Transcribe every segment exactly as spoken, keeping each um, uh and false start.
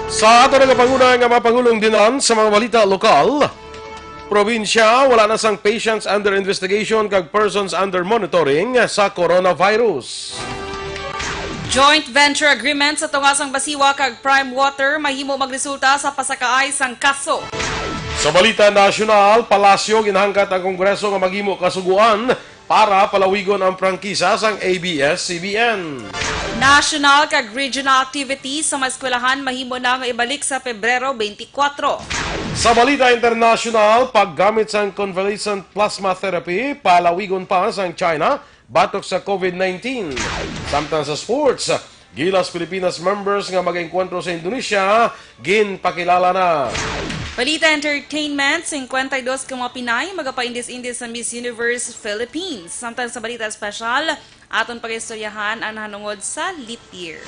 Sa ato nagapanguna nga mga pangulong dinaan sa mga balita lokal, probinsya, wala na sang patients under investigation kag persons under monitoring sa coronavirus. Joint venture agreement sa tunga sang Basiwa kag Prime Water mahimo magresulta sa pasakaay sang kaso. Sa balita nasyonal, palasyo, ginahangkat ang Kongreso nga maghimo kasugoan para palawigon ang prangkisa sang A B S C B N. National kag regional activities sa mga eskwelahan mahimo na nga ibalik sa Pebrero twenty-four. Sa balita internasyonal, paggamit sang convalescent plasma therapy palawigon pa sang China batok sa COVID nineteen. Samtang sa sports, gilas Pilipinas members nga mag-engkwentro sa Indonesia, ginpakilala na. Balita entertainment, singkwenta y dos ka mga Pinay magapaindis-indis sa Miss Universe Philippines. Samtang sa balita espesyal, aton pagaistoryahan ang nahanungod sa leap year.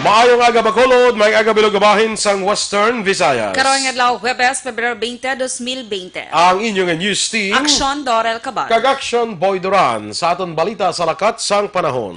Maayong aga, Bacolod, maayong aga, bilog nga bahin sang Western Visayas. Karon nga adlaw, Huwebes, Pebrero twenty, twenty twenty. Ang inyo nga news team, Aksyon Dorel Cabar. Kag Aksyon Boy Duran, sa aton balita sa lakat sang panahon.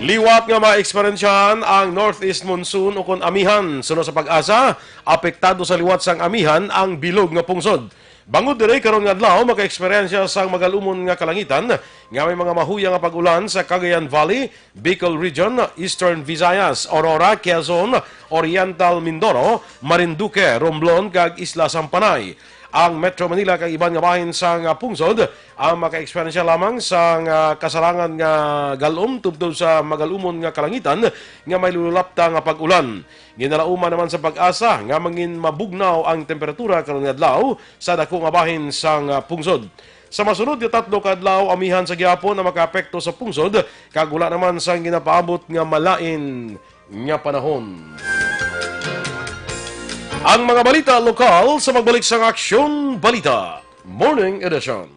Liwat nga maeksperiensyahan ang northeast monsoon ukon amihan. Suno sa PAGASA, apektado sa liwat sang amihan ang bilog nga pungsod. Bangod diri, karon nga adlaw makaeksperyensya sang magalumon nga kalangitan nga may mga mahuya nga pag-ulan sa Cagayan Valley, Bicol Region, Eastern Visayas, Aurora, Quezon, Oriental Mindoro, Marinduque, Romblon, kag Isla Sampanay. Ang Metro Manila kag iban nga bahin sang pungsod ang makaeksperyensya lamang sang kasarangan nga galom tubtob sa magalumon nga kalangitan nga may lululapta nga pag-ulan. Ginalauman naman sa PAGASA nga mangin mabugnaw ang temperatura karon nga adlaw sa dako nga bahin sang pungsod. Sa masunod nga tatlo ka adlaw, amihan sa gihapon ang makaapekto sa pungsod, kag wala naman sang ginapaabot nga malain nga panahon. Ang mga balita lokal sa pagbalik sang Aksyon Balita Morning Edition.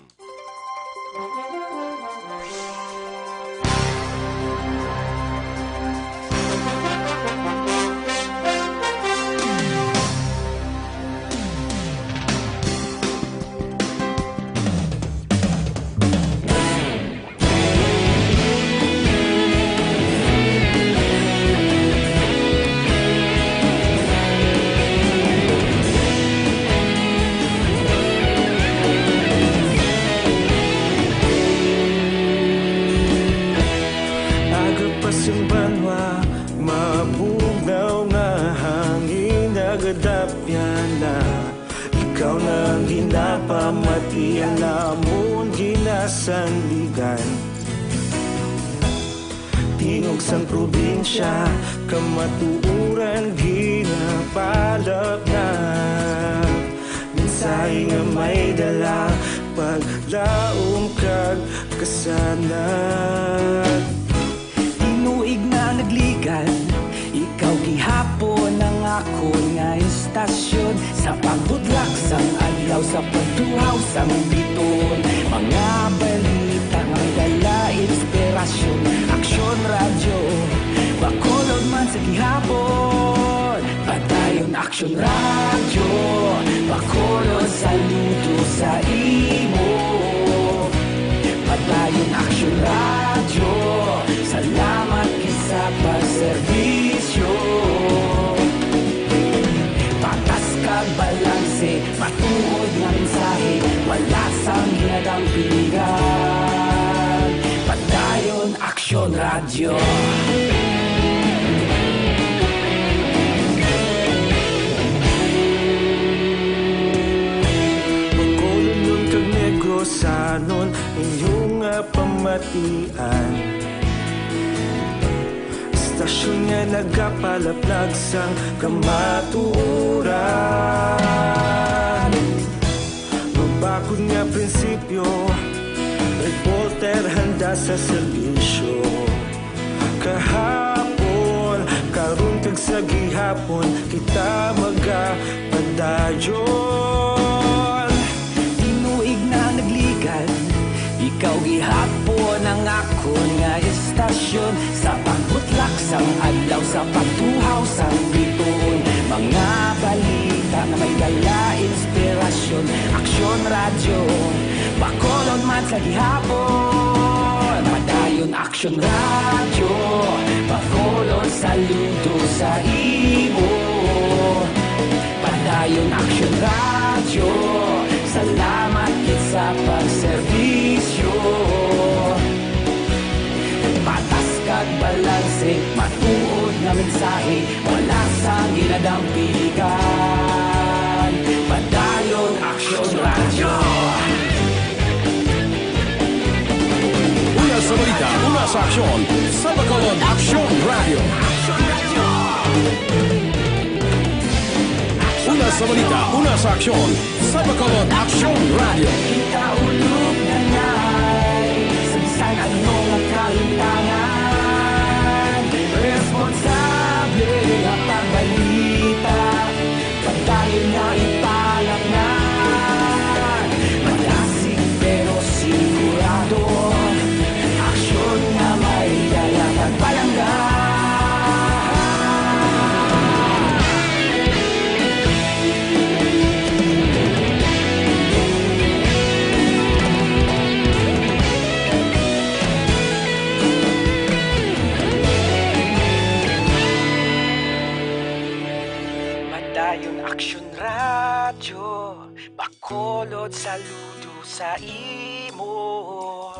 Aga pa sang banwa, mabugnaw nga hangin nagadapyan na. Ikaw na ang ginapamatian namon ginasandigan. Tingog sang probinsya, kamatuoran ginapalapnap. Mensahe nga may dala, paglaom kag kasanag. Tinuig na nagligad, ikaw gihapon ang akon nga istasyon. Sa pagbutlak sang adlaw, sa pagtuhaw sang bituon, mga balita nga may dala inspirasyon. Aksyon Radyo, Bacolod man sa gihapon. Padayon Aksyon Radyo, Bacolod, saludo sa imo. Padayon Aksyon Radyo, salamat gid sa pagserbisyo. Patas kag balanse, matuod nga mensahe, wala sang ginadampingan. Padayon Aksyon Radyo. Bacolodnon kag Negrosanon, inyo nga pamatian. Istasyon nga nagapalaplag sang kamatuoran. Mabakod nga prinsipyo, reporter handa sa serbisyo. Kahapon, karon kag sa gihapon, kita magapadayon. Tinuig na nagligad, ikaw gihapon ang akon nga istasyon. Sa pagbutlak sang adlaw, sa pagtuhaw sang bituon, mga balita nga may dala inspirasyon. Aksyon Radyo, Bacolod man sa gihapon. Padayon Aksyon Radyo, Bacolod sa Saludo sa imo, Padayon Aksyon Radyo. Salamat gid sa pagserbisyo. Patas kag balanse, matuod nga mensahe, wala sang ginadampigan. Padayon Aksyon Radyo. Una sa balita, una sa aksyon, sa Bacolod Aksyon Radyo. Una sa balita, una sa aksyon, sa Bacolod Aksyon Radyo. Kita ulog na ngay, sa bisan ano nga kahitangan, responsable nga pagbalita. Padayon nga ipalangga, malasig pero sigurado. Aksyon nga may dala kag palangga. Padayon Aksyon Radyo, Bacolod, saludo sa imo.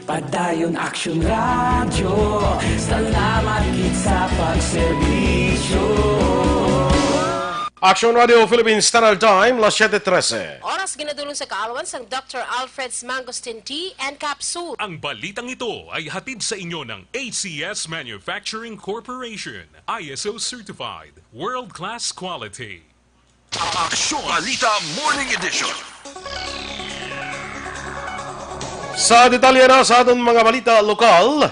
Padayon Aksyon Radyo, salamat gid sa pagserbisyo. Aksyon Radio Philippines Standard Time, las siete trese. Oras ginadulong sa kaalwan sang Doctor Alfred's Mangosteen Tea and Capsule. Ang balitang ito ay hatid sa inyo ng A C S Manufacturing Corporation, I S O certified, world-class quality. Aksyon Balita Morning Edition. Sa detalye na sa aton mga balita lokal,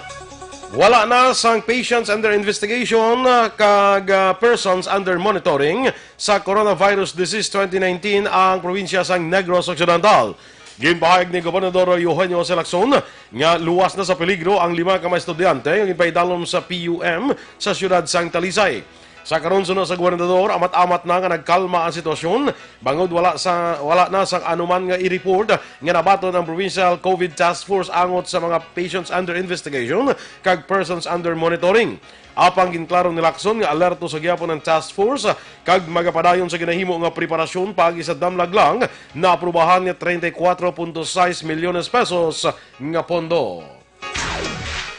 wala na sang patients under investigation, ah, kag, ah, persons under monitoring sa coronavirus disease twenty nineteen ang probinsya sang Negros Occidental. Ginpahayag ni Gobernador Eugenio Jose Lacson nga luwas na sa peligro ang lima ka mga estudyante nga ginpaidalom sa P U M sa siyudad sang Talisay. Sa karon, suno sa gobernador, amat-amat na nga nagkalma ang sitwasyon, bangod wala sa, wala na sang anuman nga i-report nga nabaton ang Provincial COVID Task Force angot sa mga patients under investigation kag persons under monitoring. Apang ginklaro ni Lacson nga alerto sa gihapon ang task force kag magapadayon sa ginahimo nga preparasyon paagi sa damlag lang naaprubahan nga treinta y cuatro punto sais milyones pesos nga pondo.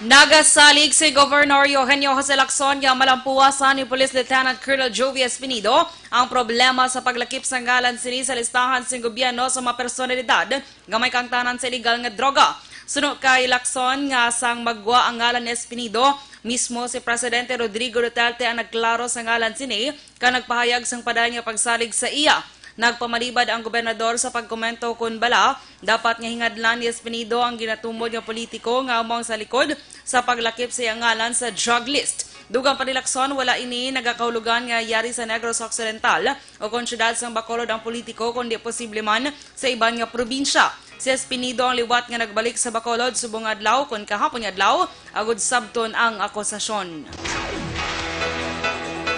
Nagasalig si Governor Eugenio Jose Lacson nga malampuasan ni Police Lieutenant Colonel Jovie Espinido ang problema sa paglakip sa ngalan sini sa listahan sing gobyerno sa mga personalidad nga may kaangtanan sa iligal nga droga. Suno kay Lacson nga sang magwa ang ngalan ni Espinido, mismo si Presidente Rodrigo Duterte ang nagklaro sa ngalan sini kag nagpahayag sang padayon nga pagsalig sa iya. Nagpamalibad ang gobernador sa pagkomento kon bala dapat nga hingadlan ni Espinido ang ginatumod nga politiko nga amo ang sa likod sa paglakip sa iya ngalan sa drug list. Dugang pa ni Lacson, wala ini nagakahulugan nga yari sa Negros Occidental o kon siyudad sang Bacolod ang politiko, kundi posible man sa iban nga probinsya. Si Espinido ang liwat nga nagbalik sa Bacolod subong nga adlaw kon kahapon nga adlaw, agud sabton ang akusasyon.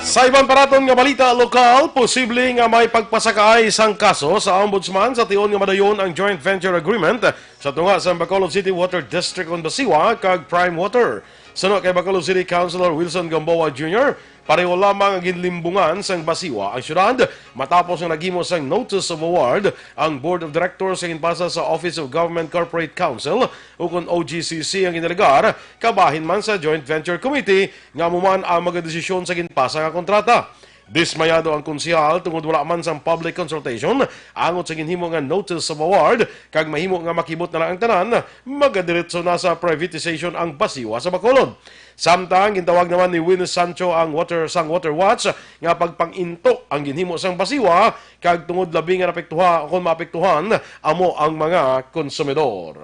Sa iban pa naton nga balita lokal, posible nga may pagpasakaay sang kaso sa Ombudsman sa tion nga madayon ang joint venture agreement sa tunga sa Bacolod City Water District on Basiwa kag Prime Water. Suno kay Bacolod City Councilor Wilson Gamboa Junior, pareho lamang ang ginlimbungan sang Basiwa ang syudad matapos nga naghimo sang notice of award ang Board of Directors sa ginpasa sa Office of Government Corporate Counsel, ukon O G C C ang ginalegar, kabahin man sa Joint Venture Committee nga amo man ang magadesisyon sa ginpasa nga kontrata. Dismayado ang konsehal tungod wala man sang public consultation angot sa ginhimo nga notice of award, kag mahimo nga makibot na lang ang tanan, magadiretso na sa privatization ang Basiwa sa Bacolod. Samtang gintawag naman ni Win Sancho ang water, sang Water Watch nga pagpang-into ang ginhimo sang Basiwa, kag tungod labi nga naapektuha, kon maapektuhan, amo ang mga konsumidor.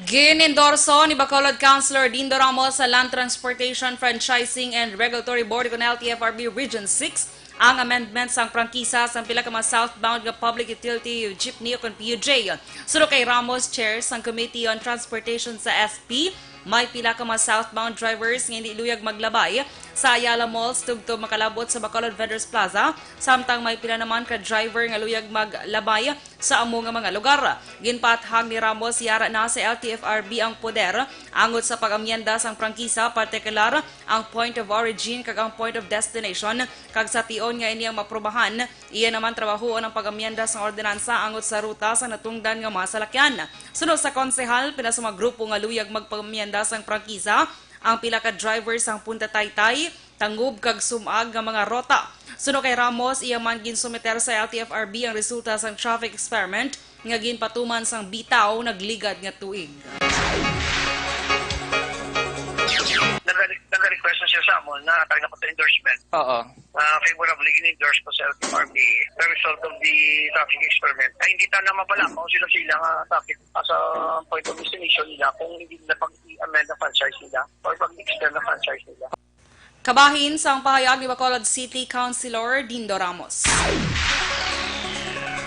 Gin-endorso ni Bacolod Councilor Dindo Ramos sa Land Transportation Franchising and Regulatory Board, kon L T F R B Region six, ang amendment sang prangkisa sang pila ka mga southbound nga public utility jeepney, kon P U J. Suno kay Ramos, chair sang Committee on Transportation sa S P, may pila ka mga southbound drivers nga hindi luyag maglabay sa Ayala Malls tubtob makalabot sa Bacolod Vendors Plaza, samtang may pila naman ka driver nga luyag maglabay sa amo nga mga lugar. Ginpaathag ni Ramos, yara na sa L T F R B ang poder angot sa pag-amyenda sang prangkisa, partikular ang point of origin kag ang point of destination, kag sa tion nga ini ang maprubahan, iya naman trabahoon ang pag-amyenda sang ordinansa angot sa ruta sang natungdan nga mga salakyan. Suno sa konsehal, pila sa mga grupo nga luyag magpamyenda sang prangkisa ang pila ka driver sang Punta Taytay, Tangub kag Sumag nga mga rota. Suno kay Ramos, iya man ginsumiter sa L T F R B ang resulta sang traffic experiment nga ginpatuman sang Bitaw nagligad nga tuig. Nagre-, nagre-request na siya sa amon na tayo na endorsement. Oo. Uh, favorably in-endorse ko sa L T F R B. The result of the traffic experiment. Ay, hindi ta na mapalapaw sila sila nga traffic as a point of destination nila kung hindi nila pag-amend ang franchise nila or pag-extend ang franchise nila. Kabahin sang pahayag ni Bacolod City Councilor Dindo Ramos.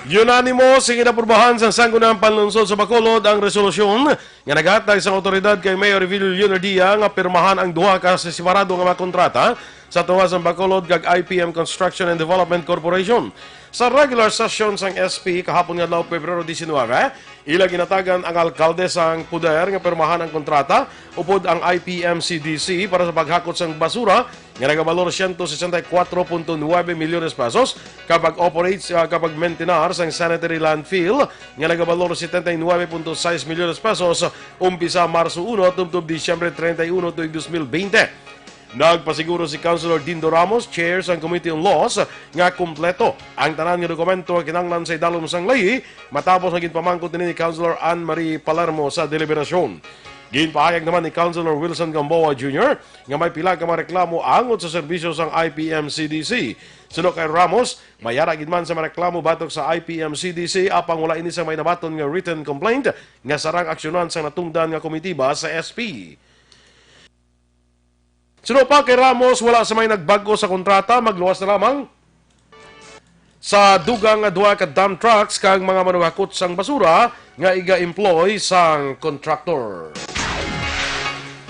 Unanimous nga inaprubahan sang Sangguniang Panlungsod sa Bacolod ang resolusyon nga naghatag sang awtoridad kay Mayor Revilio Leonardia nga pirmahan ang duha ka separado nga mga kontrata sa tunga sang Bacolod kag I P M Construction and Development Corporation. Sa regular session sang S P kahapon nga adlaw, Pebrero diecinuebe, ila ginatagan ang alkalde sang poder nga pirmahan ang kontrata upod ang I P M C D C para sa paghakot sang basura nga nagabalor siyento sesenta y kuatro punto nuebe milyones pesos, kag pag-operate, ah, kag pagmintinar sang sanitary landfill nga nagabalor setenta y nuebe punto sais milyones pesos, umpisa Marso uno tubtob Disyembre treinta y uno tuig dos mil veinte. Nagpasiguro si Councilor Dindo Ramos, chair sang Committee on Laws, nga kumpleto ang tanan nga dokumento nga kinahanglan sa idalom sang ley, matapos nga ginpamangkot ini ni Councilor Ann Marie Palermo sa deliberasyon. Ginpahayag naman ni Councilor Wilson Gamboa Junior nga may pila ka mga reklamo angot sa serbisyo sang I P M C D C. Suno kay Ramos, may ara gid man sa mga reklamo batok sa I P M C D C, apang wala ini sang may nabaton nga written complaint nga sarang aksyonan sang natungdan nga komitiba sa S P. Suno pa kay Ramos, wala sa may nagbag-o sa kontrata, magluwas na lamang sa dugang nga duha ka dump trucks kag mga manughakot sang basura nga iga-employ sang contractor.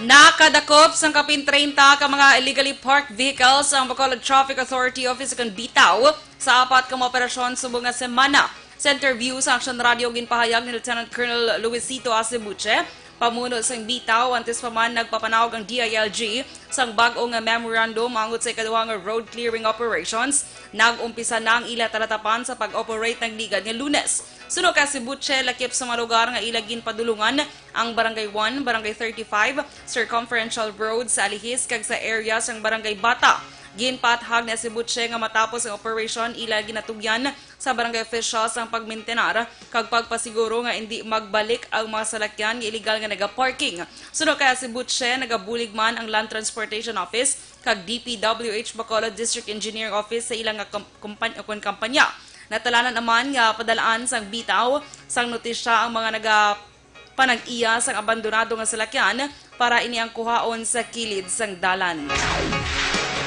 Nakadakop sang kapin treinta ka mga illegally parked vehicles ang Bacolod Traffic Authority Office ukon Bitaw sa apat ka mga operasyon subong nga semana. Sa interview sa Aksyon Radio, ginpahayag ni Lieutenant Colonel Luisito Acebuche, pamuno sang Bitaw, antes pa man nagpapanaog ang D I L G sang bag-o nga memorandum angot sa ikaduha nga road clearing operations. Nag-umpisa na ang ila talatapan sa pag-operate nagligad nga Lunes. Suno kay Acebuche, lakip sa mga lugar nga ila ginpadulungan ang Barangay one, Barangay thirty-five, Circumferential Road sa Alihis kag sa area sang Barangay Bata. Ginpaathag ni Acebuche nga matapos ang operasyon, ila ginatugyan sa barangay officials ang pagmintinar kag pagpasiguro nga indi magbalik ang mga salakyan nga iligal nga nagaparking. Suno kay Acebuche, nagabulig man ang Land Transportation Office kag D P W H Bacolod District Engineering Office sa ila nga kom-, kumpan-, kun kampanya. Natalanan naman nga padalaan sang Bitaw sang notisya ang mga naga panag-iya sang abandonado nga salakyan para ini ang kuhaon sa kilid sang dalan.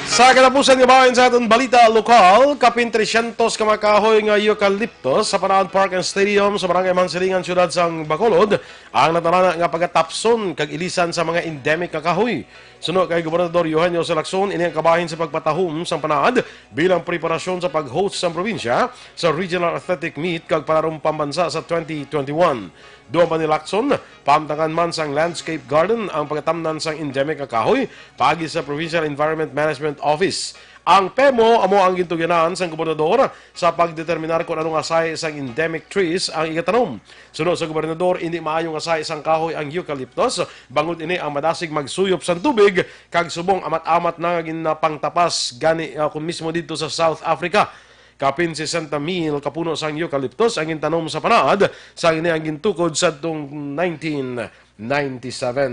Sa katapusan nga bahin sa aton balita lokal, kapin trescientos ka mga kahoy nga eucalyptus sa Panaad Park and Stadium sa Barangay Mansilingan, Siyudad sang Bacolod, ang natalana nga pagatapson kag ilisan sa mga endemic nga kahoy. Suno kay Gobernador Eugenio Salacson, ini ang kabahin sa pagpatahom sang Panaad bilang preparasyon sa pag-host sang probinsya sa Regional Athletic Meet kag Panarong Pambansa sa twenty twenty-one. Dugang pa ni Lacson, paamtangan man sang landscape garden ang pagkatamnan sang endemic nga kahoy paagi sa Provincial Environment Management Office. Ang PEMO amo ang gintugyanan sang gobernador sa pagdeterminar kon ano nga sahi sang endemic trees ang igatanom. Suno sa gobernador, indi maayo nga sahi sang kahoy ang eucalyptus, bangod ini ang madasig magsuyop sang tubig kag subong amat-amat na nga ginapangtapas gani, ah, kon mismo didto sa South Africa. Kapin sesenta mil ka puno sang eucalyptus ang gintanom sa Panaad sang ini ang gintukod sadtong nineteen ninety-seven.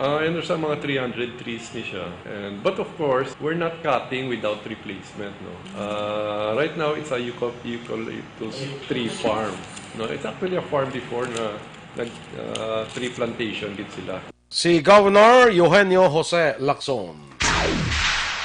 Uh, I understand mga three hundred trees ni siya. And, but of course, we're not cutting without replacement. No? Uh, right now, it's a euco- eucalyptus tree farm. No? It's actually a farm before na nag uh, tree plantation gid sila. Si Governor Eugenio Jose Lacson.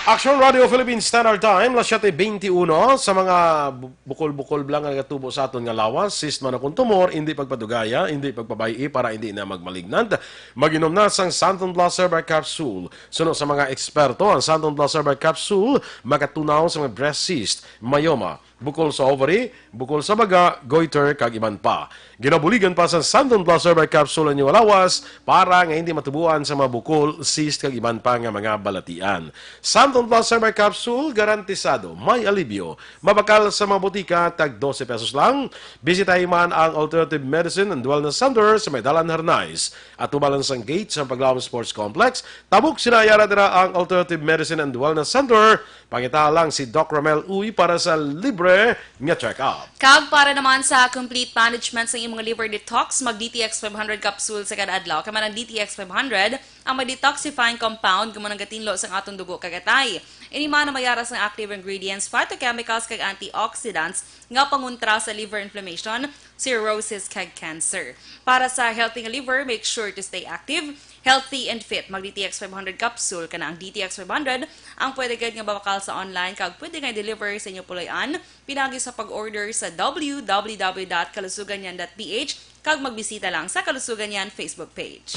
Action Radio Philippine Standard Time, las siyete beintiuno. Sa mga bu-, bukol-bukol lang nga nagatubo sa aton nga lawas, cyst man akong tumor, hindi pagpadugaya, hindi pagpabay-i para hindi na magmalignant. Mag-inom na sang Santon Plus Herbal Capsule. Suno sa mga eksperto, ang Santon Plus Herbal Capsule makatunaw sa mga breast cyst, myoma, bukol sa ovary, bukol sa baga, goiter, kag iban pa. Ginabuligan pa sa Santon Plus Herbal Capsule ang inyong lawas para nga hindi matubuan sa mga bukol, cyst, kag iban pa nga mga balatian. Santon Plus Herbal Capsule, garantisado, may alibyo. Mabakal sa mga botika, tag dose pesos lang. Bisitahi man ang Alternative Medicine and Wellness Center sa may Dalan Hernais, atubangan sang gate sa Paglaom Sports Complex. Tabok sina Ayala dira ang Alternative Medicine and Wellness Center. Pangita lang si Doc Romel Uy para sa libre nga check-up. Kag para naman sa complete management sa imong liver detox, mag D T X five hundred capsule sa kada adlaw. Kay man ang D T X five hundred ang may detoxifying compound nga nagatinlo sang aton dugo kag atay. Ini man ang may ara sang active ingredients, phytochemicals kag antioxidants nga pangontra sa liver inflammation, cirrhosis kag cancer. Para sa healthy nga liver, make sure to stay active, healthy and fit. Mag D T X five hundred capsule. Kana ang D T X five hundred ang pwede gid nga mabakal sa online kag pwede nga i-deliver sa inyo puloy-an pinagi sa pag-order sa w w w dot kalusuganyan dot p h kag magbisita lang sa Kalusugan Yan Facebook page.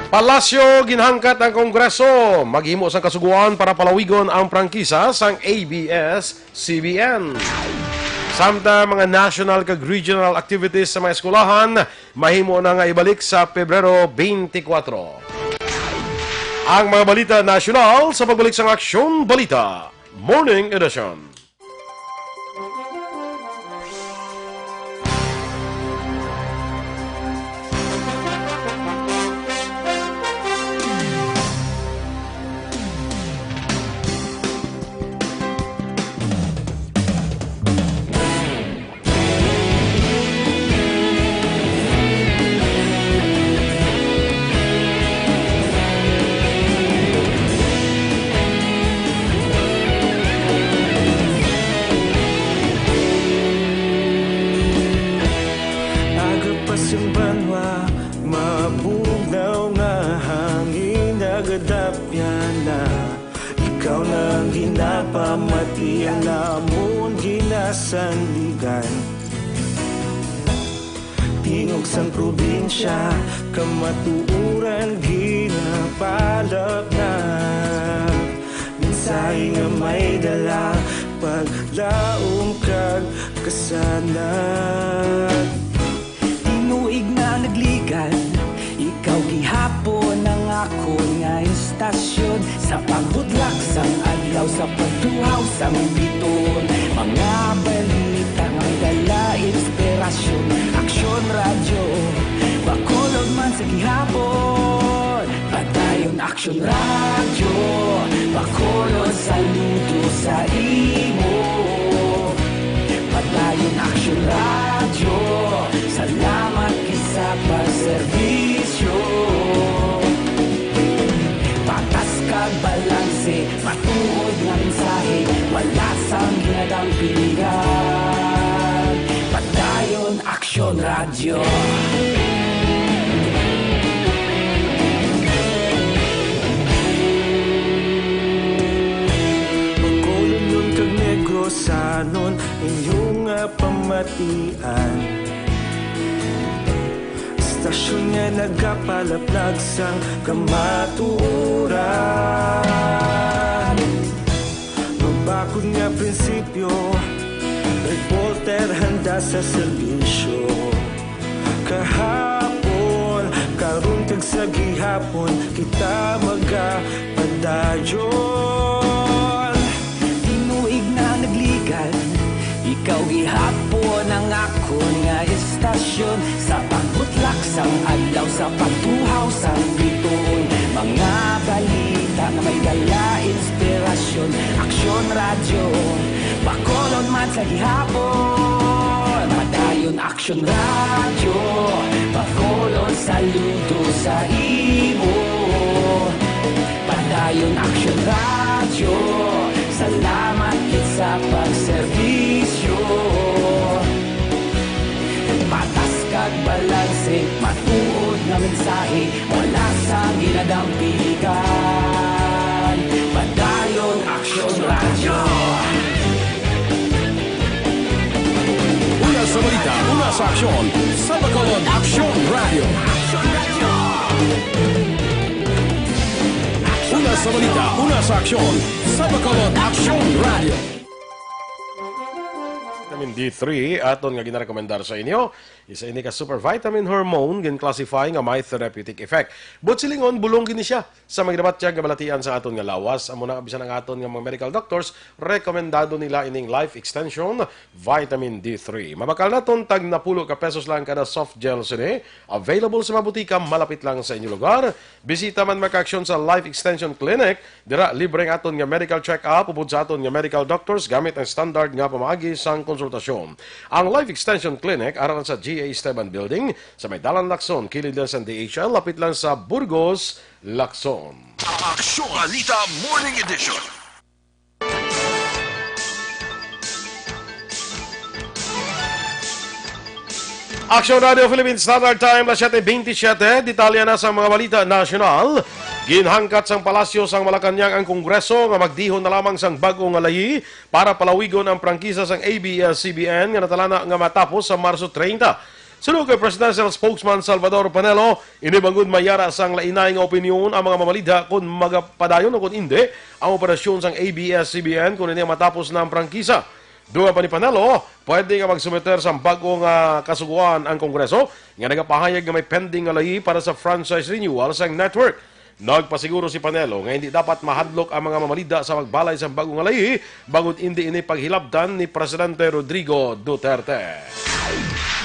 Palasyo, ginhangkat ang Kongreso maghimo sang kasugoan para palawigon ang prangkisa sang A B S C B N. Samtang mga national kag regional activities sa mga eskwelahan mahimo na nga ibalik sa Pebrero twenty-four. Ang mga balita nasyonal sa pagbalik sang Aksyon Balita Morning Edition. Aga pa sing banwa, mabugnaw nga hangin nagadapyan na. Ikaw na ang ginapamati, ang amon ginasandigan. Tingog sang probinsya, kamatuoran ginapalapnap. Mensahe nga may dala, paglaom kag kasanag. Tinuig na nagligad, ikaw gihapon ang akon nga istasyon. Sa pagbudlak sang adlaw, sa pagtuhaw sang bituon, mga balita nga may dala inspirasyon. Aksyon Radyo, Bacolod man sa gihapon. Padayon Aksyon Radyo, Bacolod, saludo sa imo. Padayon Aksyon Radyo, salamat gid sa pagserbisyo. Patas kag balanse, matuod nga mensahe, wala sang ginadampingan. Padayon Aksyon Radyo. Bacolodnon kag Negrosanon, inyo nga pamatian. Istasyon nga nagapalaplag sang kamatuoran. Mabakod nga prinsipyo, reporter handa sa serbisyo. Kahapon, karon kag sa gihapon, kita magapadayon. Tinuig na nagligad, ikaw gihapon ang akon nga istasyon. Sa pagbutlak sang adlaw, sa pagtuhaw sang bituon, mga balita nga may dala inspirasyon. Aksyon Radyo, Bacolod man sa gihapon. Padayon Aksyon Radyo, Bacolod, saludo sa imo. Padayon Aksyon Radyo, salamat gid sa pagserbisyo. Patas kag balanse, matuod Nga mensahe mula sa ginadampiligan. Padayon Aksyon Radyo. Una sa balita, una sa aksyon, sa Bacolod Aksyon Radyo. Una sa balita, una sa aksyon, sa Bacolod Aksyon Radyo. Vitamin D three aton nga ginarekomendar sa inyo. Isa ini ka super vitamin hormone gin-classify nga may therapeutic effect. Buot silingon, bulong gini siya sa mga nabatyag nga balatian sa aton nga lawas. Amo na, bisan ang aton nga mga medical doctors, rekomendado nila ining life extension vitamin D three. Mabakal naton tag napulo ka pesos lang kada soft gel sini. Available sa mga butika malapit lang sa inyo lugar. Bisita man makaaksyon sa Life Extension Clinic. Dira, libre ang aton nga medical check-up upod sa aton nga medical doctors gamit ang standard nga pamaagi sang konsultasyon. Ang Life Extension Clinic ara sa G A Esteban Building sa may Dalan Lacson, kilid lang sa D H L, lapit lang sa Burgos, Lacson. Aksyon Balita Morning Edition. Aksyon Radio Philippines Standard Time, las siyete bentisiete. Detalye na sa mga balita nasyonal. Ginhangkat sang Palasyo sang Malacañang ang Kongreso nga magdihon na lamang sang bag-o nga layi para palawigon ang prangkisa sang A B S C B N nga natalana nga matapos sa Marso treinta. Suno kay Presidential Spokesman Salvador Panelo, ini bangod may ara sang lainay nga opinyon ang mga mamamalidha kon magapadayon o kon indi ang operasyon sang A B S C B N kon ini matapos na ang prangkisa. Dugang pa ni Panelo, pwede nga magsumiter sang bag-o nga kasugoan ang Kongreso nga nagapahayag nga may pending nga layi para sa franchise renewal sang network. Nagpasiguro si Panelo nga hindi dapat mahadlok ang mga mamamalidha sa pagbalay sang bag-o nga layi, bangod indi ini paghilabtan ni Presidente Rodrigo Duterte.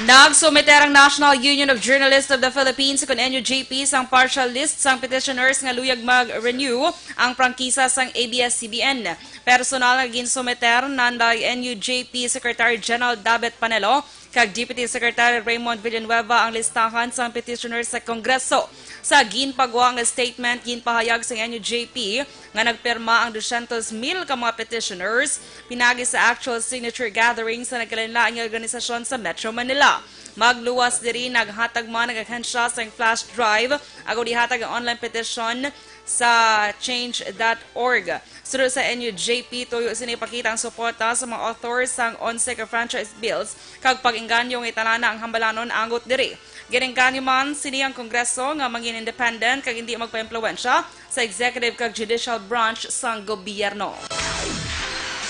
Nagsumiter ang National Union of Journalists of the Philippines, kon N U J P, sang partial list sang petitioners nga luyag mag-renew ang prangkisa sang A B S C B N. Personal nga ginsumiter nanday N U J P Secretary General David Panelo kag Deputy Secretary Raymond Villanueva ang listahan sang petitioners sa Kongreso. Sa ginpagwa nga statement, ginpahayag sang N U J P nga nagpirma ang dusyentos mil ka mga petitioners pinagi sa actual signature gathering sa nagkalainlain nga organisasyon sa Metro Manila. Magluwas diri, naghatag man ang ahensya sang flash drive agud ihatag ang online petition sa change dot org. Suno sa N U J P, tuyo sini ipakita ang suporta sa mga author sang onse ka franchise bills kag pag-engganyo nga italana ang hambalanon angot diri. Ginengganyo man sini ang Kongreso nga mangin independent kag indi magpaimpluwensya sa executive kag judicial branch sang gobyerno.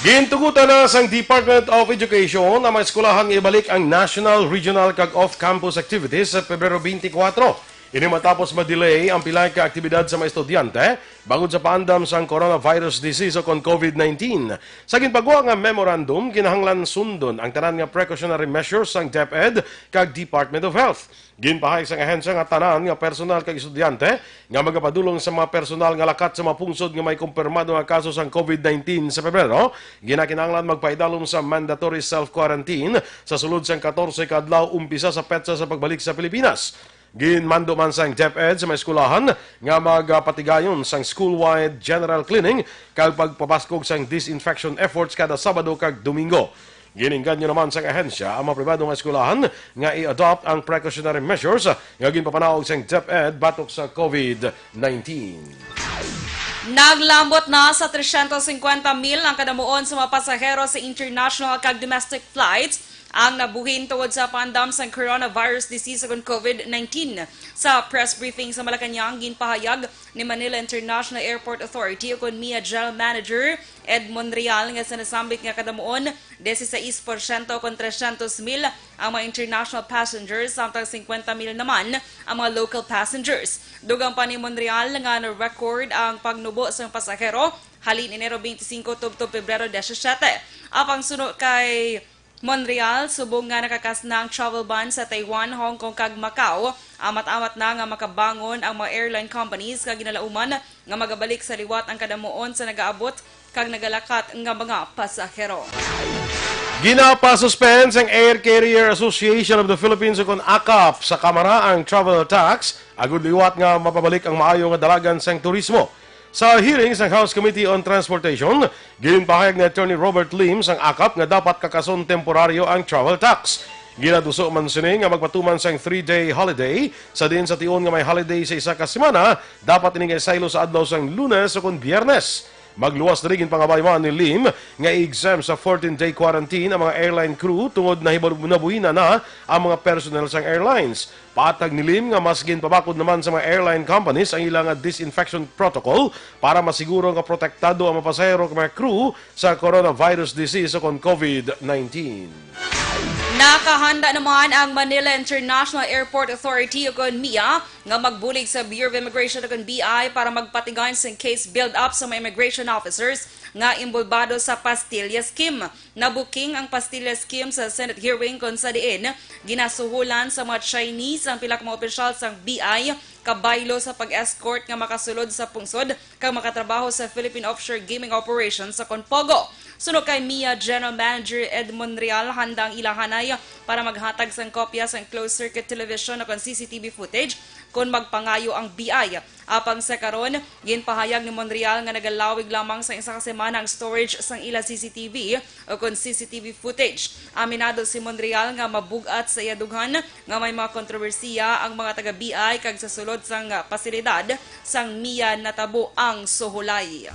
Gintugutan na sang Department of Education ang mga eskwelahan nga ibalik ang national, regional, kag off-campus activities sa Pebrero twenty-four. Ini matapos ma-delay ang pila ka aktibidad sa mga estudyante bangod sa paandam sang coronavirus disease o kon COVID nineteen. Sa ginpagwa nga memorandum, kinahanglan sundon ang tanan nga precautionary measures sang DepEd kag Department of Health. Ginpahayag sang ahensya nga tanan nga personal kag estudyante nga magapadulong sa mga personal nga lakat sa mga pungsod nga may kumpirmado nga kaso sang COVID nineteen sa Pebrero, ginakinahanglan magpaidalom sa mandatory self-quarantine sa sulod sang katorse ka adlaw umpisa sa petsa sa pagbalik sa Pilipinas. Ginmando man sang DepEd sa mga eskwelahan nga magapatigayon sang school-wide general cleaning kag pagpabaskog sang disinfection efforts kada Sabado kag Domingo. Ginengganyo naman sang ahensya ang mga pribado nga eskwelahan nga i-adopt ang precautionary measures nga ginpapanaog sang DepEd batok sa COVID nineteen. Naglambot na sa tresyentos singkwenta mil ang kadamuon sa mga pasahero sa international kag domestic flights ang nabuhin tungod sa pandam sang coronavirus disease ukon COVID nineteen. Sa press briefing sa Malacañang, ginpahayag ni Manila International Airport Authority ukon MIA General Manager Ed Monreal nga sa nasambit nga kadamuon, dieciséis por ciento kon tresyentos mil ang mga international passengers, samtang singkwenta mil naman ang mga local passengers. Dugang pa ni Monreal nga na-record ang pagnubo sang pasahero halin Enero twenty-five tubtob Pebrero diecisiete. Apang suno kay Monreal, subong nga nakakas na ang travel ban sa Taiwan, Hong Kong kag Macau, amat-amat na nga makabangon ang mga airline companies nga ginalauman nga magabalik sa liwat ang kadamuon sa nagaabot kag nagalakat nga mga pasahero. Ginapasuspend sang Air Carrier Association of the Philippines ukon ACAP sa Kamara ang travel tax agud liwat nga mapabalik ang maayo nga dalagan sang turismo. Sa hearing sang House Committee on Transportation, ginpahayag ni Attorney Robert Lim sang ACAP nga dapat kakason temporaryo ang travel tax. Ginatuso man sini nga magpatuman sang three-day holiday, sa diin sa tion nga may holiday sa isa ka semana, dapat ini nga isaylo sa adlaw sang Lunes o kon Biyernes. Magluwas diri ginpangabay man ni Lim nga i-exempt sa fourteen-day quarantine ang mga airline crew tungod nahibaw-, nabuhina na ang mga personnel sang airlines. Patag ni Lim nga mas ginpabakod naman sa mga airline companies ang ila nga disinfection protocol para masiguro nga protektado ang mga pasahero ug mga crew sa coronavirus disease o kon COVID nineteen. Nakahanda naman ang Manila International Airport Authority o kon MIA nga magbulig sa Bureau of Immigration o kon B I para magpatigayon sing case build-up sa mga immigration officers nga inbolbado sa Pastilla Scheme. Nabuking ang Pastilla Scheme sa Senate hearing, kon sa diin ginasuhulan sa mga Chinese ang pila ka mga opisyal sang B I kabaylo sa pag-escort nga makasulod sa pungsod kag makatrabaho sa Philippine Offshore Gaming Operations o kon POGO. Suno kay MIA General Manager Ed Monreal, handa ang ila hanay para maghatag sang kopya sang closed-circuit television o kon C C T V footage kon magpangayo ang B I. Apang sa karon, ginpahayag ni Monreal nga nagalawig lamang sa isa ka semana ang storage sang ila C C T V o kon C C T V footage. Aminado si Monreal nga mabug-at sa iya dughan nga may mga kontrobersiya ang mga taga-B I kag sa sulod sang pasilidad sang MIA natabo ang suhulay.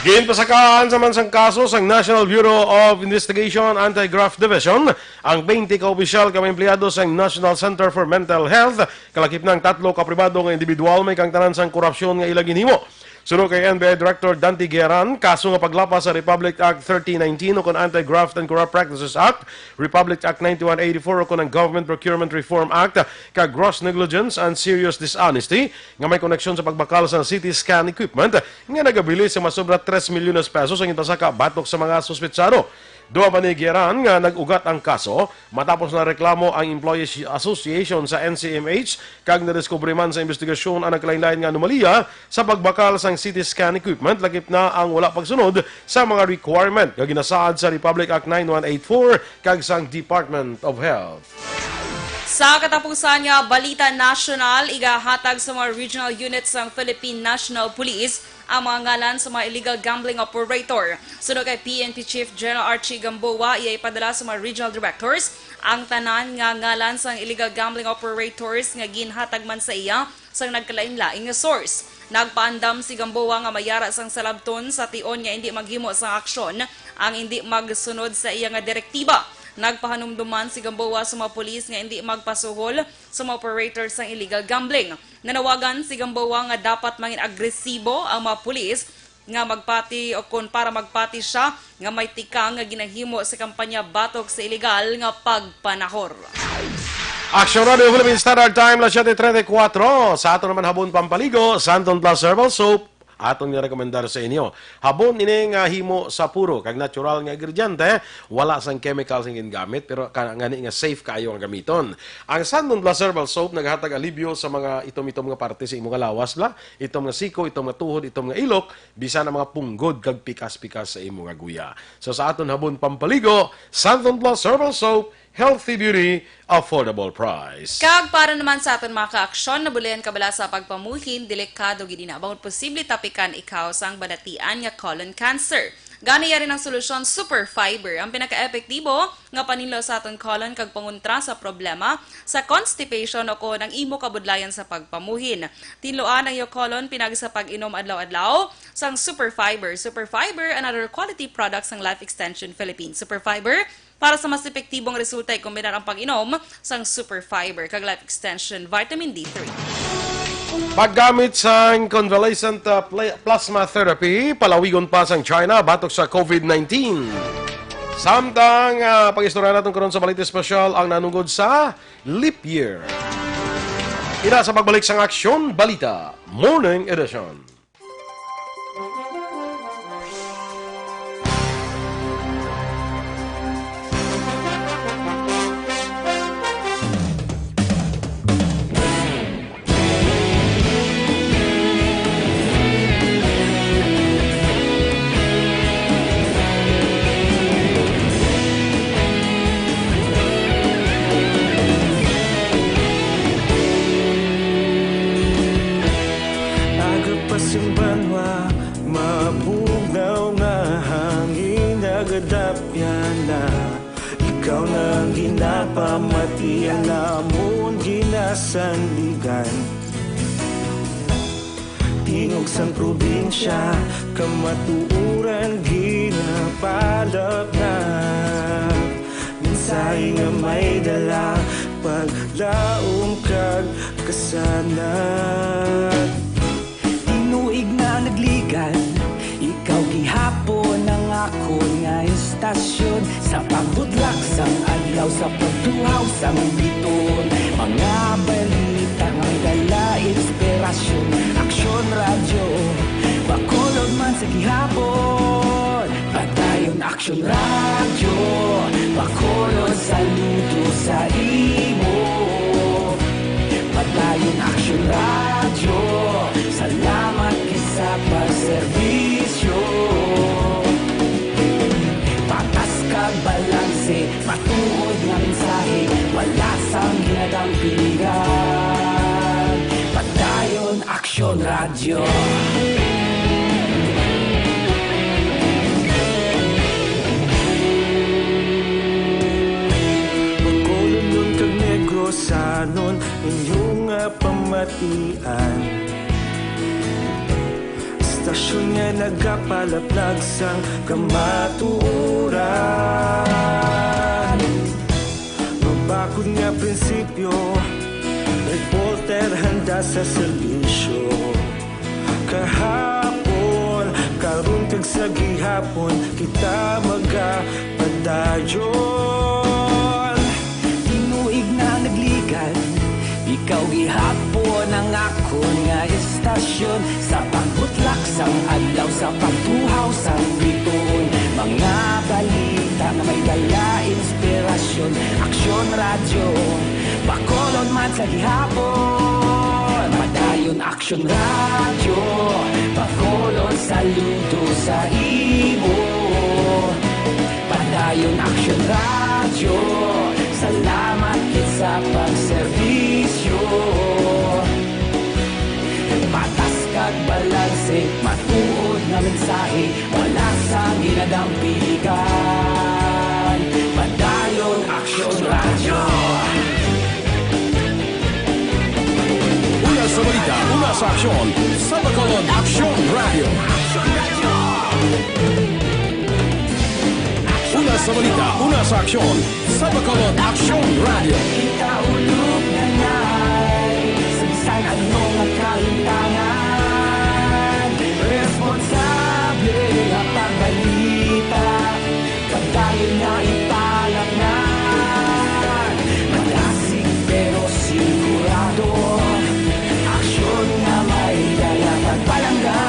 Ginpasakaan sa man sang kaso sang National Bureau of Investigation Anti-Graft Division ang twenty ka opisyal kag mga empleyado sang National Center for Mental Health, kalakip na ang tatlo ka pribado nga individual may kaangtanan sang korupsyon nga ila ginhimo. Suno kay N B I Director Dante Guiaran, kaso nga paglapas sa Republic Act thirteen nineteen o kon Anti-Graft and Corrupt Practices Act, Republic Act ninety-one eighty-four o kon ang Government Procurement Reform Act, kag gross negligence and serious dishonesty nga may koneksyon sa pagbakal sa C T scan equipment nga nagabilin sa masobra tres milyones pesos ang ginpasaka batok sa mga suspetsado. Duha pa ni Guiaran nga nag-ugat ang kaso matapos na reklamo ang Employees Association sa N C M H kag nadiskubre man sa imbestigasyon ang nagkalainlain nga anomalya sa pagbakal sang C T scan equipment, lakip na ang wala pagsunod sa mga requirement nga ginasaad sa Republic Act nine one eight four kag sang Department of Health. Sa katapusan nga balita nasyonal, igahatag sa mga regional units sang Philippine National Police ang mga ngalan sa mga illegal gambling operator. Suno kay P N P Chief General Archie Gamboa, iya ipadala sa mga regional directors ang tanan nga ngalan sang illegal gambling operators nga ginhatag man sa iya sang nagkalainlain nga source. Nagpaandam si Gamboa nga may ara sang salabton sa tion nga indi maghimo sang aksyon ang indi magsunod sa iya nga direktiba. Nagpahanumdom man si Gamboa sa mga pulis nga indi magpasuhol sa mga operator sang illegal gambling. Nanawagan si Gamboa nga dapat mangin agresibo ang mga pulis nga magpati o kon para magpati siya nga may tikang nga ginahimo sa kampanya batok sa iligal nga pagpanahor. Action Radio Philippine Standard Time, las siete treinta y cuatro. Sa aton naman habon pampaligo, Santon Plus Herbal Soap, aton nga rekomendar sa inyo. Habon ini nga himo sa puro kag natural nga ingrediente, wala sang chemicals ang gingamit, pero ka-, ngani nga safe kaayo nga gamiton. Ang Santon Plus Herbal Soap naghatag alibyo sa mga itom-itom nga parte sa imo nga lawas, bla, itom nga siko, itom nga tuhod, itom nga ilok, bisan ang mga punggod kag pikas-pikas sa imo nga guya. So, sa aton habon pampaligo, Santon Plus Herbal Soap, healthy beauty, affordable price. Kag para naman sa aton mga kaaksyon, nabulian ka bala sa pagpamuhin, delikado gid ina, bangod posible tapikan ikaw sang balatian nga colon cancer. Gani, yari ang solusyon, Super Fiber, ang pinaka-epektibo nga paninlo sa aton colon kag pangontra sa problema sa constipation o kon ang imo kabudlayan sa pagpamuhin. Tinluan ang iyo colon pinagi sa pag-inom adlaw-adlaw sang Super Fiber. Super Fiber, another quality product sang Life Extension Philippines. Super Fiber, para sa mas epektibong resulta, ikombinar ang pag-inom sang Super Fiber kag Life Extension Vitamin D three. Paggamit sang convalescent, uh, pla-, plasma therapy, palawigon pa sang China batok sa COVID nineteen. Samtang, uh, pag-istorya naton karon sa balita espesyal ang nanugod sa leap year. Ina sa pagbalik sang Aksyon Balita Morning Edition. Ti ang namon ginasandigan. Tingog sang probinsya, kamatuoran ginapalapnap. Mensahe nga may dala, paglaom kag kasanag. Tinuig na nagligad, ikaw gihapon ang akon nga istasyon. Sa pagbutlak sang adlaw, sa pagtuhaw sang bituon, mga balita nga may dala inspirasyon. Aksyon Radyo, Bacolod man sa gihapon. Padayon Aksyon Radyo, Bacolod, saludo sa imo. Padayon Aksyon Radyo, salamat gid sa pagserbisyo. Patas kag balanse, matuod nga mensahe, wala sang ginadampigan. Padayon Aksyon Radyo. Bacolodnon kag Negrosanon, inyo nga pamatian. Istasyon nga nagapalaplag sang kamatuoran. Mabakod nga prinsipyo, reporter handa sa serbisyo. Kahapon, karon kag sa gihapon, kita magapadayon. Tinuig na nagligad, ikaw gihapon ang akon nga istasyon. Sa pagbutlak sang adlaw, sa pagtuhaw sang bituon, mga balita nga may dala inspirasyon. Aksyon Radyo, Bacolod man sa gihapon. Padayon Aksyon Radyo, Bacolod, saludo sa imo. Padayon Aksyon Radyo, salamat gid sa pagserbisyo. Patas kag balanse, matuod nga mensahe, wala sang ginadampigan. Padayon Aksyon Radyo. Una sa balita, una sa aksyon, sa Bacolod Aksyon Radyo. Una sa balita, una sa aksyon, sa Bacolod Aksyon Radyo. Ikaulog na na'y sa bisan ano nga kahintangan. Responsable nga pagbalita, pagdayon nga ipalapnan. Madasig pero sigurado, aksyon nga may dala kag palangga.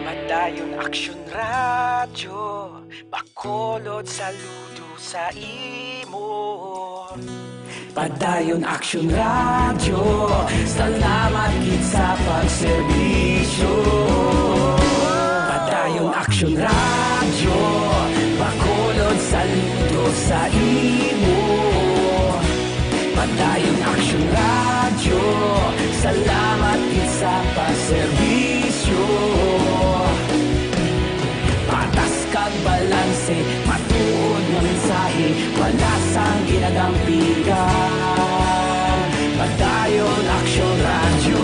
Padayon Aksyon Radyo, Bacolod, saludo sa imo. Padayon Aksyon Radyo, salamat gid sa pagserbisyo. Padayon Aksyon Radyo, Bacolod, saludo sa imo. Padayon Aksyon Radyo, salamat gid sa pagserbisyo. Patas kag balanse, matuod nga mensahe, wala sang ginadampigan. Padayon Aksyon Radyo.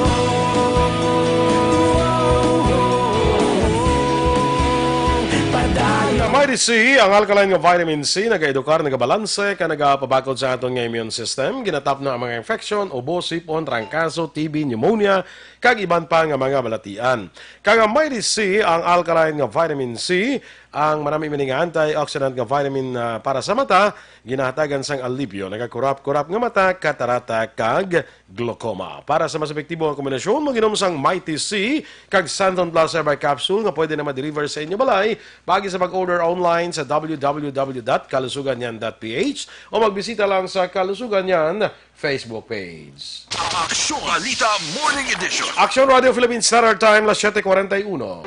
Padayon. Ang Mighty C, ang alkaline nga vitamin C, nagaedukar, nagabalanse, kag nagapabakod sa aton nga immune system. Ginatapno ang mga infection, ubo, sipon, trangkaso, T B, pneumonia, kag iban pa nga mga balatian. Kag ang Mighty C, ang alkaline nga vitamin C, ang manami man nga antioxidant nga vitamin, ah, para sa mata, ginahatagan sang alibyo, nagakurap-kurap nga mata, katarata, kag glaucoma. Para sa mas epektibo nga kombinasyon, mag-inom sang Mighty C kag Santon Plus Herbal Capsule nga pwede na ma-deliver sa inyo balay, paagi sa pag-order online sa w w w dot kalusugan yan dot p h o magbisita lang sa Kalusugan Yan Facebook page. Aksyon Balita Morning Edition. Aksyon Radio Philippine Standard Time, las siete cuarenta y uno.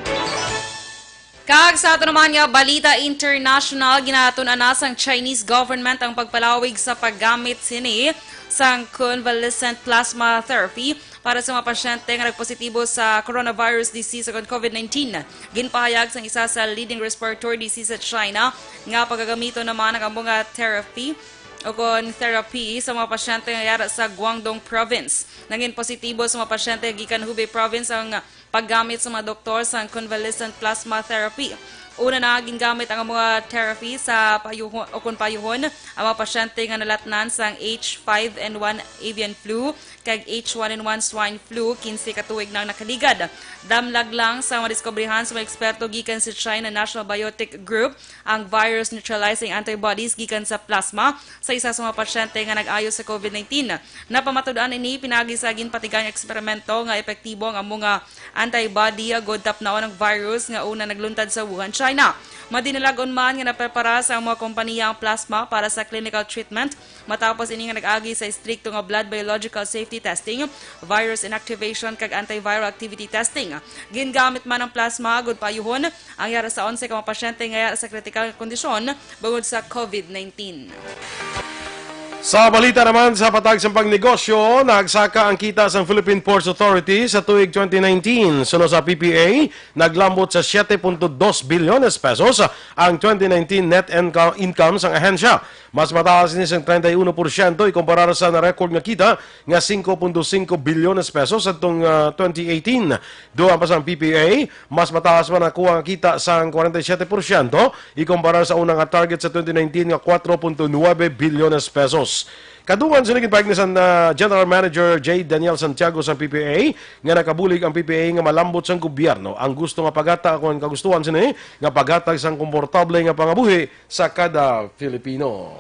Kag sa ato naman nga balita international, ginatun-an na sang Chinese government ang pagpalawig sa paggamit sini sang convalescent plasma therapy para sa mga pasyente nga nagpositibo sa coronavirus disease o kon COVID nineteen. Ginpahayag sang isa sa leading respiratory disease sa China nga pagagamiton naman ang amo nga therapy o kon therapy sa mga pasyente nga yara sa Guangdong Province. Nangin positibo sa mga pasyente gikan Hubei Province ang paggamit sa mga doktor sang convalescent plasma therapy. Una na, gingamit ang mga therapy sa payuhon o kon payuhon ang mga pasyente nga nalatnan sang H five N one avian flu kag H one N one swine flu kinse ka tuig nang nakaligad. Damlag lang sa madiskubrihan sa mga eksperto gikan sa China National Biotic Group ang virus neutralizing antibodies gikan sa plasma sa isa sa mga pasyente nga nag-ayo sa COVID nineteen. Napamatud-an ini pinaagi sa ginpatigayon nga eksperimento nga epektibo ang amo nga antibody agud tapnaon ang virus nga una nagluntad sa Wuhan, China. Madinalag-on man nga naprepara sa mga kompaniya ang plasma para sa clinical treatment matapos ini nga nag-agi sa estrikto nga blood biological safety testing, virus inactivation, kag antiviral activity testing. Gingamit man ang plasma agud payuhon ang yara sa onse ka mga pasyente nga yara sa kritikal nga kondisyon bangod sa COVID nineteen. Sa balita naman sa patag sa pangnegosyo, nagsaka ang kita sang Philippine Ports Authority sa tuig twenty nineteen. Suno sa P P A, naglambot sa siete punto dos bilyones pesos ang twenty nineteen net inco-, income sang ahensya. Mas mataas ini sang treinta y uno porsyento ikumparar sa na-record nga kita nga cinco punto cinco bilyones pesos adtong, ah, twenty eighteen. Dugang pa sang P P A, mas mataas man ang kuha nga kita sang kwarenta y siyete porsyento ikumparar sa una nga target sa twenty nineteen nga kuwatro punto nuwebe bilyones pesos. Kadungan sini ginpahayag ni sang, ah, General Manager J Daniel Santiago sang P P A nga nakabulig ang P P A nga malambot sang gobyerno ang gusto nga paghatag o ang kagustuhan sini nga paghatag sang komportable nga pangabuhi sa kada Filipino.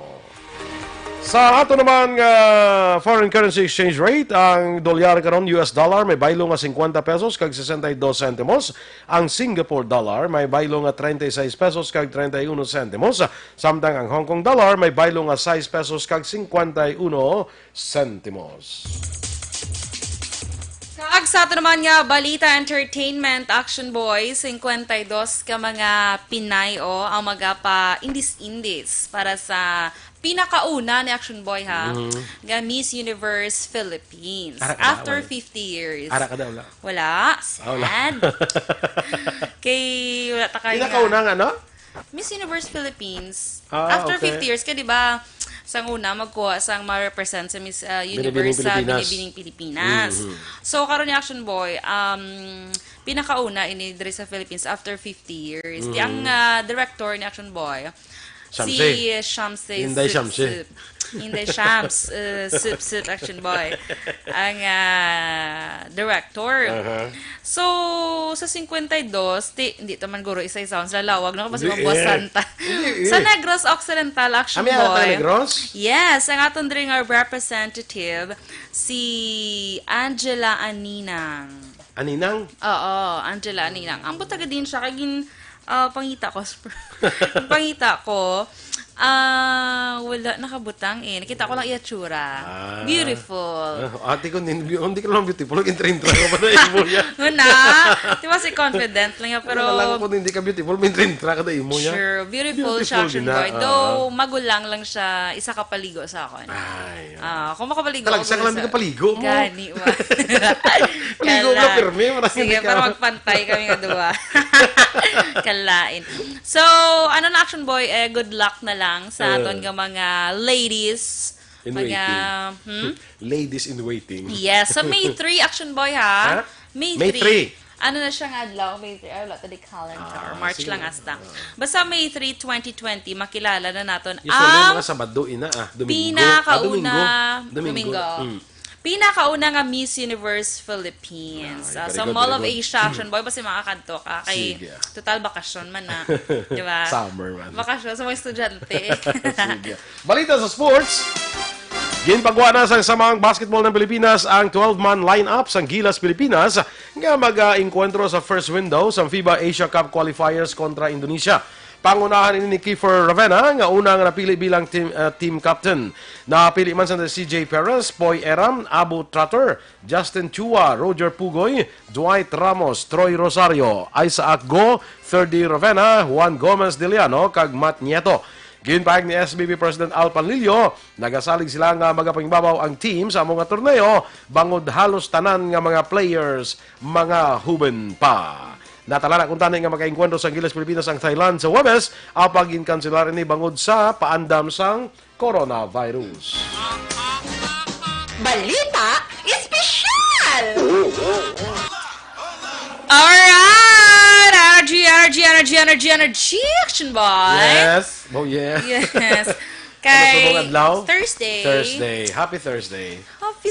Sa ato naman nga foreign currency exchange rate, ang dolyar karon, U S dollar, may baylo nga singkwenta pesos kag sesenta y dos sentimos. Ang Singapore dollar may baylo nga treinta y seis pesos kag treinta y uno sentimos, samtang ang Hong Kong dollar may baylo nga sais pesos kag singkwenta y uno sentimos. Kag sa ato naman nga balita, entertainment, Action Boy, singkwenta y dos ka mga Pinay, oh, ang magapa-indis-indis para sa pinakauna ni Action Boy, ha, Mhm. nga Miss Universe Philippines. Ara ka ba? After Wala. fifty years. Ara ka daw, wala? Wala. Ah, wala. Sad. Kay wala ta kay Pinakauna nga, no? Miss Universe Philippines. Ah, After okay. fifty years ka, di ba? Sang una, magkuha sang ma-represent sa Miss, uh, Binibining Universe sa Pilipinas. Binibining Pilipinas. Mm-hmm. So, karon ni Action Boy, um, pinakauna ini diri sa Philippines after fifty years. Di ang, Mm. uh, director ni Action Boy, Shamsi. Si Shamsi Inday Shamsi. Sipsip. Inday Shams, uh, Sipsip Action Boy. Ang, uh, director. Aha. So, sa singkwenta y dos, ti, hindi ta man guro isa-isa ang sa Lawag, no? Kasi Hindi, mabuwasan eh. ta. Hindi, eh. Sa Negros Occidental, Action Ah, may anak ka Boy. Negros? Yes, ang aton diri nga representative, si Angela Aninang. Aninang? Oo, Angela Aninang. Ang butaga din siya, kay gin-, ah, pangita ko. Pangita ko, ah, wala nakabutang eh. Nakita ko lang iya tsura. Ah. Beautiful. Ah, ate ko, hindi, hindi ka lang beautiful. Intra-intra ka pa na imo niya. Una, di ba si confident lang niya, pero Wala lang kung hindi ka beautiful, may intra-intra ka na imo niya. Sure, beautiful siya, Beautiful Action gina, Boy. ah. Though, magulang lang siya, isa ka paligo sa akon. Ay, ah. Ah, kung makapaligo Talagsa ako ka lang, sa di ka paligo mo. Gani, wa. Paligo ka, Kala. pirmi, marami Sige, ka. para magpantay kami nga duwa. Kalain. So, ano na, Action Boy, eh, good luck na lang sa Ah. aton nga mga ladies. In Mga, waiting. hmm? Ladies in waiting. Yes. So, May three, Action Boy, ha? Ha? May May three. three. Ano na siya nga adlaw? May three. Ay, wala to di calendar. Ah, March sige lang na. hasta. Ah. Basta May three, twenty twenty, makilala na naton Usually, ang mga Sabado, ina, ah, Domingo. pinakauna, Ah, Domingo. Domingo. Domingo. Mm. Pinakauna nga Miss Universe Philippines. Ay, Ah, very sa good, Mall very of good. Asia, Action Boy, basta makakadto ka. Kay Sige. total bakasyon man na. Di ba? Summer man. Bakasyon sa mga estudyante. Sige. Balita sa sports. Ginpagwa na sang Samahang Basketball ng Pilipinas ang twelve-man lineup sang Gilas Pilipinas nga mag-enkwentro sa first window sa FIBA Asia Cup qualifiers kontra Indonesia. Pangunahan ini ni Kiefer Ravena, nga una nga napili bilang team, ah, team captain. Napili man sa C J Perez, Poy Eram, Abu Trotter, Justin Chua, Roger Pugoy, Dwight Ramos, Troy Rosario, Isaac Go, Ferdy Ravena, Juan Gomez Diliano, kag Matt Nieto. Ginpahayag ni S B P President Al Panlilio, nagasalig sila nga magapangbabaw ang team sa amo nga torneo, bangod halos tanan nga mga players, mga huben pa. Natala na kuntani nga makaengkwentro sa Angeles, Pilipinas ang Thailand sa Huwebes, apang ginkanselar ini bangod sa paandam sang coronavirus. Balita Espesyal! Alright! Energy, energy, energy, energy, energy, Action Boy! Yes! Oh, yes! Yes! Ano, subong Kay adlaw? Thursday. Thursday. Happy Thursday. Happy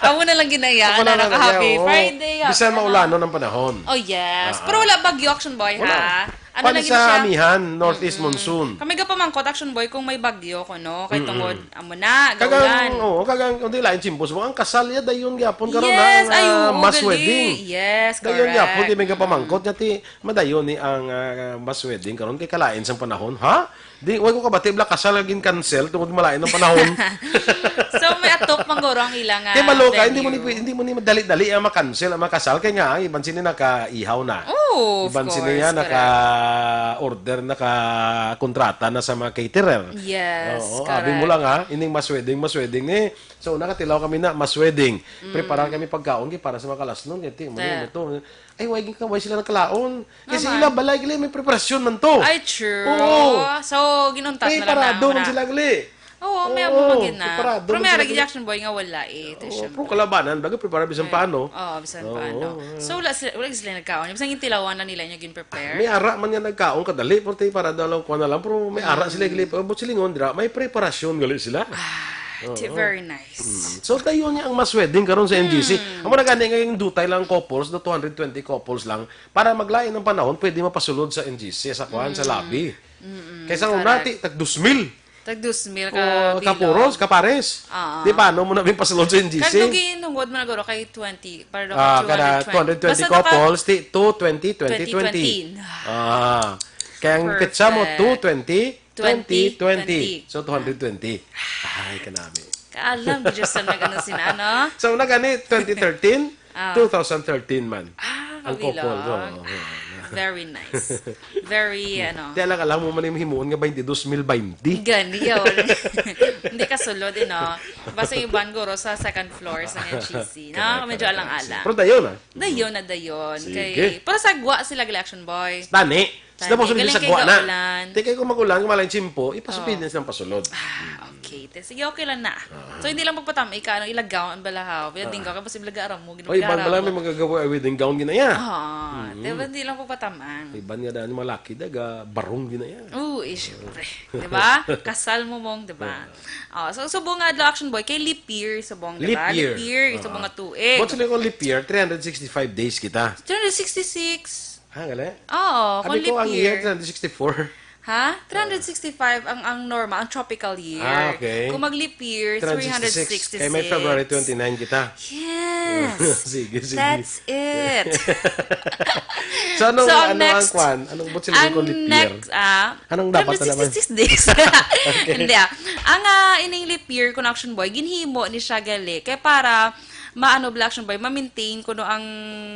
Amo na lang ginaya Ako na lang naka-happy kaya, oo. Friday, Bisan happy maulanon ano. Ang panahon. Oh, yes. Ah, Pero ah. wala bagyo, Action Boy, Wala. ha? Ano Kwan lagi sa siya? amihan, northeast Mm-mm. monsoon. Kami gapamangkot, Action Boy, kung may bagyo ko, no? Kay Mm-mm. tungod, amo na, Kagang, gaulan. oo, kagang, hindi lain, Chimbos mo. Ang kasal ya, dayon gyapon karon Yes, na, ay, nga oo, mass gali. wedding. Yes, Dayon correct. gyapon, di may gapamangkot, Mm-mm. nga ti, madayon ni ang, ah, mass wedding karon kay kalain sang panahon, ha? Di, way ko kabati, bla kasal nga gin-cancel tungod malain ang panahon. So, may atok man guro ang ila nga Kay maloka, hindi mo ni, venue. hindi mo ni madali-dali ang makancel ang makasal. Kay nga, ang iban sini nakaihaw na. Oh, of Iban sini course, nga correct. naka-order, naka-kontrata na sa mga caterer. Yes, Oo, abi mo correct. lang ha, ining mass wedding, mass wedding ni. So, nakatilaw kami na mass wedding. Preparar Mm. kami pagkaon kay para sa mga kalasnon, kay ti, mo Te. ni, mo to. Ay, way, way sila nakalaon. Kay sa Naman. ila balay gali may preparasyon man to. Ay, true. Oo. So, ginuntat May na lang parado na man una. sila gali. Oo, may Oo, amo man gid na. may parado Pero man may sila arag gali. Action Boy nga wala eh. Ito Oo, siya. pero kalabanan, bago prepara bisan Eh, paano. Oo, bisan Oo, paano. oo. So, wala sila, wala sila nagkaon. Bisan yung tilawan na nila yung gin-prepare. May ara man nga nagkaon kadali, pero ti para daw lang kuha na lang, pero may ara sila Mm. gali. Pero silingon, dira, may preparasyon gali sila. Ah, ti-, Oo. very nice. Mm. So, dayon niya ang mass wedding karon sa N G C. Hmm. Amo na gani nga yung dutay lang couples, do two hundred twenty couples lang. Para maglain ang panahon, pwede mapasulod sa N G C, sa kuan, sa Mm. lobby. Mm-mm, Kaysa una, correct. ti, tag dos mil. Tag dos mil ka O, ka bilog. puros, ka pares. Ah. Di ba, ano mo na may pasulod sa N G C? Kag nung ginungod mo na guro kay twenty, para daw Ah, ka kada two hundred twenty. two hundred twenty Basta naka couples, ti, two twenty, twenty, twenty. twenty twenty. Ah. Kaya ang petsa mo, Perfect. two twenty, twenty twenty. Twenty twenty. So, two hundred twenty. Ay, kanami. Kaalam, di Diyos ang nag-ano sina, ano? So, nagani, twenty thirteen, Ah. two thousand thirteen man. Ah, Ang couple, kabilog. oo, oo. Very nice. Very, ano. Di, alang-alang mo man yung himuon nga twenty-two mil twenty. Gani, yaw. Hindi kasulod, eh, no? Basta yung iban guro sa second floor sa N G C, no? Correct, Medyo correct, alang-alang. correct. Pero dayon, ah. Dayon na dayon. Sige. Kay, pero sagwa sila, gali, Action Boy. Tani. Sila po Tani, sa galing sagwa kay na. gaulan. Di kay kung mag-ulan, kung malain tsimpo, ipasupid Oo. na silang pasulod. Ah, okay. Te, sige, okay lang na. Ah. So, hindi lang pagpatam-, ika, ano, ilagaw ang balahaw. Kaya Ah. din ka, kasi ilaga aram mo, Oy, iban ginagarap bala mo. may magagawa, ay wedding gown ginaya. Ah, Mm. te, hindi lang pagpataman. Iban nga daan yung mga laki, daga, barong ginaya. Oo, eh, syempre. Di ba? Kasal mo mong, di ba? Ah. Oh, so, subong nga adlaw, Action Boy, kay leap year, subong, di Leap ba? year. Leap year, Ah. subong nga tuig. What's like leap year? Three hundred sixty-five days kita. Three hundred sixty-six. Ah, gali? Oo, Abi kung ko, ang leap year, year. three hundred sixty-four. Ha? Ah. Three hundred sixty-five ang, ang normal, ang tropical year. Ah, okay. Kung mag-leap year, Three hundred sixty-six. three hundred sixty-six. Kaya may February twenty-nine kita. Yes. Sige, sige. That's it. So, anong, So, ang ano ang next, kwan? Anong, ba't sila ang kung leap year? next, ah, Anong dapat na naman? three hundred sixty-six days. Okay. Hindi, ah. Ang, ah, ining leap year, kung Action Boy, ginhimo ni siya gali. Kaya para maano bala, Action Boy, ma-maintain kuno ang,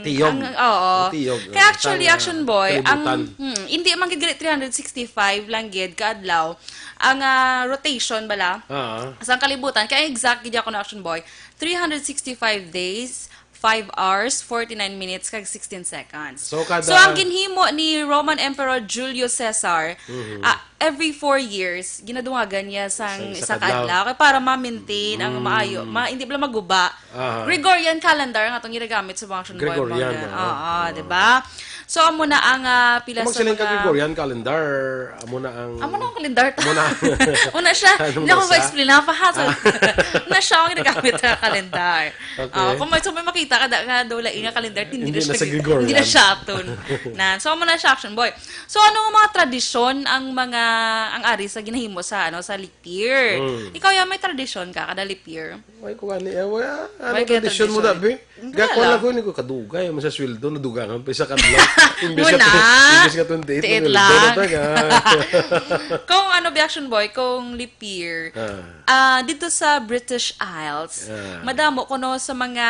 Tiyog. ang, oo. Ang tiyog, Kaya oo, actually, sa Action Boy, ang, kalibutan. hmm, hindi man gid gali three hundred sixty-five lang gid ka adlaw ang, ah, rotation bala Ah. sa kalibutan. Kaya exact gid ako na, Action Boy, three hundred sixty-five days, five hours, forty-nine minutes, kag sixteen seconds. So, kada So, ang ginhimo ni Roman Emperor Julius Caesar, Mhm. ah, every four years, ginadungagan niya sang Sa isa isa ka ka adlaw. adlaw. Kaya para ma-maintain ang Mm. maayo, ma-, hindi pala maguba. Aha. Gregorian calendar ang atong ginagamit sa mga Action Boy, Gregorian, mga, oo. oo, Oo. di ba? So, amo na ang, ah, pila Kung sa magsiling ka mga Gregorian calendar, amo na ang Amo na ang kalendar ta. Amo na. Una siya, Anong hindi ako basa? ma-explain na pa, ha? So, Ah. na siya ang ginagamit sa kalendar. Okay. Ah, kung may, so may makita ka, da, ka, daw lain nga kalendar, hindi Hindi na na siya sa gi-, Gregorian. hindi na siya aton. Na, so, amo na siya, Action Boy. So, ano nga mga tradisyon ang mga, ang ari sa ginahimo sa, ano, sa leap year? Mm. Ikaw, ya, may tradisyon ka kada leap year? Ay, ko gani, eh, wala. Ano May kaya tradisyon mo, tradisyon? Dabi? Gakuan lang ko, ini ko kadugay man sa sweldo, nadugangan pa isa ka adlaw. Imbes nga Muna. tw-, imbes nga twenty-eight, Tiit nagweldo lang. na ta nga. Kung ano, bi, Action Boy, kung leap year, Ah. ah, dito sa British Isles, Ah. madamo kuno sa mga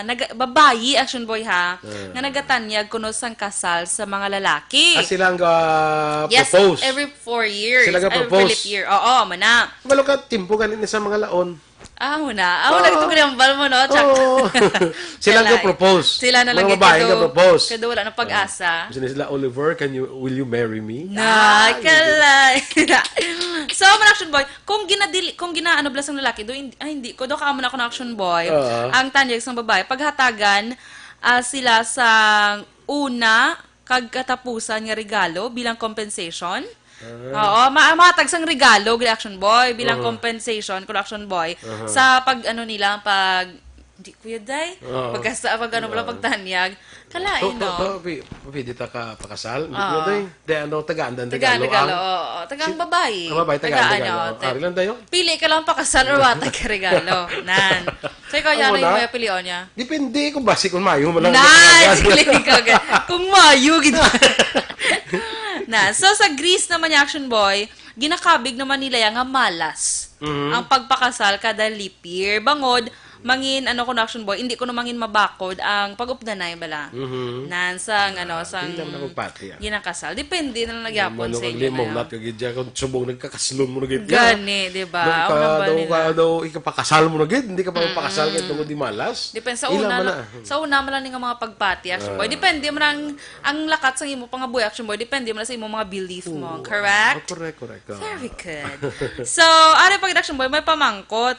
naga-, babayi, Action Boy, ha, Ah. nga nagatanyag kuno sang kasal sa mga lalaki. Ah, sila ang ga-, Yes, propose. every four years. Sila ga Every propose. leap year. Oo, mana. Malo ka, timpo gani ni sa mga laon. Ah, muna. Ah, muna Oo. itong ginambal mo, no, Chuck? Oo. Sila Kalay. nga propose. Sila na Mga lang babae ito. nga propose. Kaya wala na pag-asa. Ah. Sila, sila, "Oliver, can you, will you marry me?" Na, Ah, kalay. So, mga Action Boy, kung ginadili, kung ginaano bala sang lalaki, do, hindi, ay, hindi ko, do, kaamo na ako ng Action Boy. Oo. Ang tanyag sang babae, paghatagan, ah, sila sa una, kag katapusan nga regalo bilang compensation. Ah. Oo, ma-, matag sang regalo, gid Action Boy, bilang Aha. compensation, kun Action Boy, Aha. sa pag, ano nila, pag, di, Kuya Day, Oo. pagkasa-, pag, ano, pala, Oo. pagtanyag. Kalain, To, to, no? to, pi-, pwede ta ka pakasal? Hindi ko, Oo. Day. Day, ano, tagaan, dan, Tagaan, regalo, regalo, ang oo. Tagaan, si-, babae. ang babae, tagaan, Tagaan, regalo. oo, Ang te- Ari lang, Day, oh. Pili ka lang pakasal or watag ka regalo. Nan. So, ikaw, Amo Yano, yung na? may pilion niya? Depende kung basi kung mayo mo lang Nice! ang Galing ka, ga-, kung mayo, gid. Na, so, sa Greece naman yung Action Boy, ginakabig naman nila yung nga malas Mhm. ang pagpakasal kada leap year. Bangod, mangin, ano ko na, Action Boy, hindi ko na mangin mabakod ang pag-updanay bala. Mhm. Nan, sang, ano, Ah, sang hindi naman ako pati, ah. ginakasal. Depende na lang nagyapon Mano sa kag inyo limo, na. nat kag idya, kung subong nagkakaslon mo na gid niya. Gani, di ba? Daw ka, Una ba daw nila? ka, daw ikapakasal mo na gid, hindi ka pa Mm-mm. magpakasal kay tungod di malas. Depende sa Ila una man lang, na. sa una man lang nga mga pagpati, Action Boy. Ah. Depende man ang, ang lakat sa imo pangabuhi, Action Boy. Depende man sa imo mga belief mo. Oo. Correct? Ah, correct, correct. Ah. Very good. So, ari pag Action Boy, may pamangkot.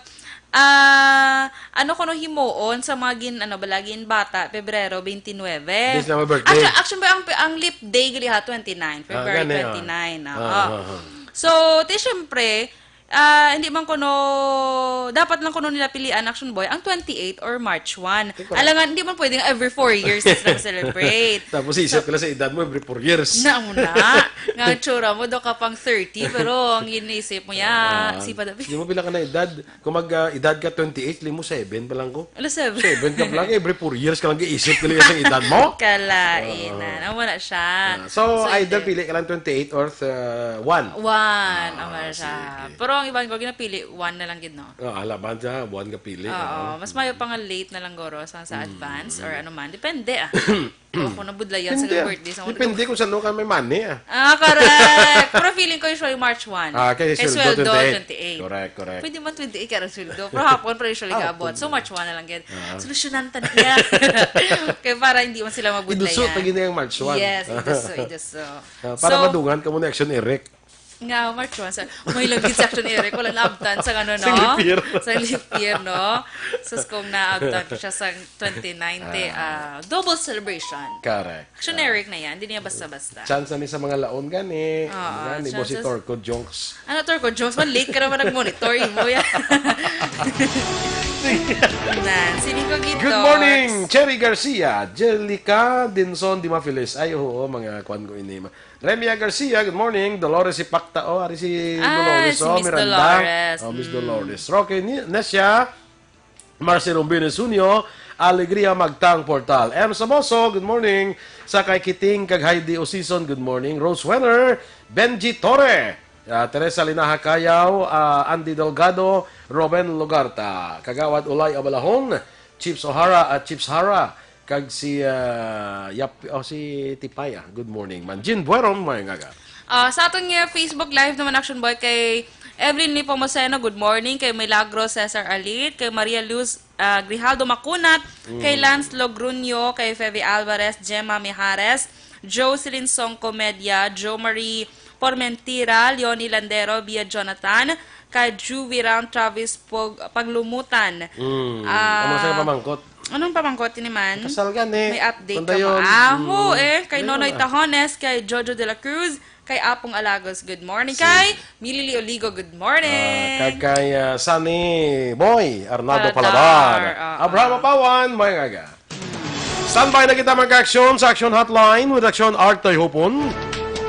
Ah, ano kuno himuon sa mga gin-, ano, bala, ginbata, Pebrero twenty-nine? Di sila may birthday. Action, Action Boy, ang, ang leap day gali ha, twenty-nine, Ah, February gani, ah. twenty-nine, ah, Ah, ah. ah, ah. So, ti, syempre, ah, hindi man kuno, dapat lang kuno nila pilian, Action Boy, ang twenty-eight or March one. Di, correct. Alangan, hindi man pwedeng every four years sila celebrate. Tapos isip So, ka lang sa edad mo, every four years. Na, muna. Nga, tsura mo, do ka pang thirty, pero ang inisip mo, ya, Ah, si Padapi. Di mo pila ka na edad? Kung mag, ah, edad ka twenty-eight, limo seven pa lang ko. Ala, seven. Seven ka pa lang, every four years ka lang giisip nila sa edad mo. Kalainan. Oo. Amo na siya. Ah, so, So, either hindi. pili ka lang twenty-eight or, uh, one. One, Ah, amo na siya. sige. Pero ang iban ko, ginapili, one na lang gid, no? Ah, laban siya, one ka pili, Oo, ah. mas mayo pa nga late na lang guro sa, sa Mm. advance or ano man. Depende, ah. O, kung nabudlayan sa Depende, ah. birthday sa Depende kung saan ka may money, ah. Ah, correct. Pero feeling ko usually March one. Ah, kay Kay sweldo, sweldo, twenty-eight. twenty-eight. Correct, correct. Pwede man twenty-eight kaya ang sweldo. Pero hapon, pero usually Ah, gaabot. So, pwede. March one na lang gid. Ah. Solusyonan ta niya. Kaya para hindi man sila mabudlayan. Iduso, tagi na yung March one. Yes, iduso, iduso. Ah, para So, madungan ka muna, Action Eric. Nga, March one, sa, may lang gid sa Action Eric, wala naabtan sa ano, no? Sa leap year. Sa leap year, no? Sus, kung naabtan ko siya sa twenty nineteen, Ah. ah, double celebration. Correct. Action Ah. Eric na yan, hindi niya basta-basta. Chance na ni sa mga laon gani. Oo, Gani, chance boss, si sa Torco Jonks. Ano, Torco Jonks? Man, late ka naman nag-monitor, imo yan. Sige. Nan, sining ko gid, Good Dots. morning, Cherry Garcia, Jelica Dinson, Dima Feliz. Ay, oo, mga kwan ko ini. Remia Garcia, good morning. Dolores Ipakta, oh, ari si Ah, Dolores, si oh, Miss Miranda. Dolores. Oh, Miss Mm. Dolores. Roque Ni-, Nesia, Marcelo Umbines Junio, Alegria Magtang Portal. M Samoso, good morning. Sa kay Kiting kag Heidi Osison, good morning. Rose Wenner, Benji Torre, ah, Teresa Linaha Cayaw, ah, Andy Delgado, Roben Lugarta, Kagawad Ulay Abalahon, Chips O'Hara at Chips Hara, kag si, ah, Yap-, oh, si Tipaya. Good morning, man. Jean Bueron, may ngaga. Ah, sa aton nga Facebook Live naman, Action Boy, kay Evelyn Nepomuceno, good morning. Kay Milagro Cesar Alit, kay Maria Luz, ah, Grijaldo Macunat, kay Mm. Lance Logruño, kay Feby Alvarez, Gemma Mijares, Jocelyn Songco Media, Jo Marie Formentira, Leonie Landero, Bia Jonathan, kay Juviran Travis Pog-, Paglumutan. Mm. Ah, Ano sa pamangkot? Anong pamangkot ini man? Kasal gani. May update ka Pandayon. mo. Ah, ho, Mm. eh. Kay Ayun Nonoy na. Tahones, kay Jojo de la Cruz, kay Apong Alagos, good morning. Si Kay Milili Oligo, good morning. Ah, kag kay, ah, Sunny Boy, Arnaldo Palatar, Palatar. ah, Abraham ah. Apawan, may ngaga. Standby na kita, mag-action sa Action Hotline with Action Art Tayhupon.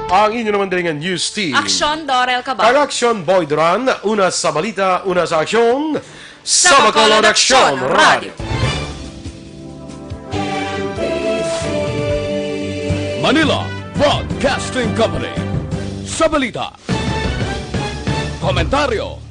Ang inyo naman diri nga news team. Action, Dorel Cabal. Kag Action, Boy Duran. Una sa balita, una sa aksyon. Sa Sa Bacolod Bacolod Action Action Radio. Radio. Manila Broadcasting Company. Sa balita, komentaryo,